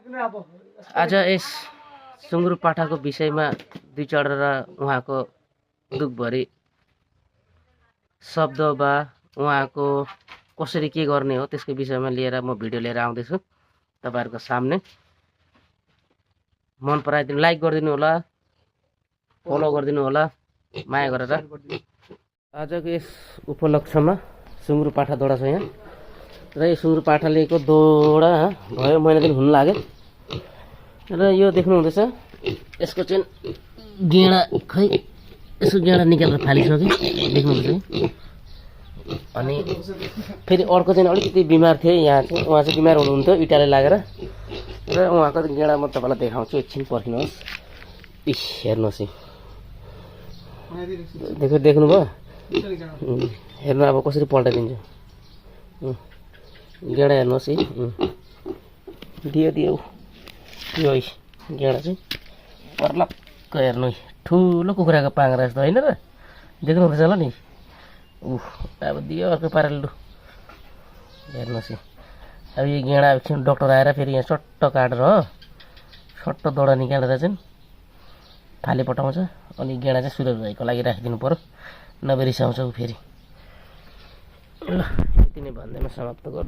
आज यस सुँगुर पाठाको विषयमा दुई चढेर उहाँको दुखभरि शब्द वा उहाँको कसरी के गर्ने हो त्यसको विषयमा लिएर म भिडियो लिएर आउँदैछु तपाईहरुको सामने। मन पराइदिनु, लाइक गरिदिनु होला, फलो गरिदिनु होला, माया गरेर। आजको यस उपलक्ष्यमा सुँगुर पाठा दौडा छ यहाँ र यो सुँगुर पाठालेको दौडा भयो महिना दिन हुन लाग्यो र यो देख्नु हुँदैछ यसको चाहिँ गेडा खै यसको गेडा निकालेर फालिसक्यो देख्नुहुन्छ। अनि फेरि अर्को चाहिँ अलिकति बिमार थियो यहाँ चाहिँ, उहाँ चाहिँ बिमार हुनुहुन्थ्यो इटाले लागेर र उहाँको गेडा म तपाईँलाई देखाउँछु, एकछिन पर्खिनुहोस्। इस हेर्नुहोस् देख्नुभयो, हेर्नु अब कसरी पल्टाइदिन्छु। गेडा हेर्नुहोस् है, दियो यो गेडा चाहिँ पर्लक्क हेर्नु, ठुलो कुखुराको पाङ्रा जस्तो होइन र, देख्नुहुँदैछ होला नि। अब दियो अर्को पाराले लु हेर्नुहोस् है। अब यो गेडा एकछिन डक्टर आएर फेरि यहाँ सट्ट काटेर हो सट्ट दौडा निकालेर चाहिँ फाले पठाउँछ। अनि गेडा चाहिँ सुरज भाइको लागि राखिदिनु पर्यो, नभए रिसाउँछ ऊ फेरि। ल यति नै भन्दैमा समाप्त गर्छु।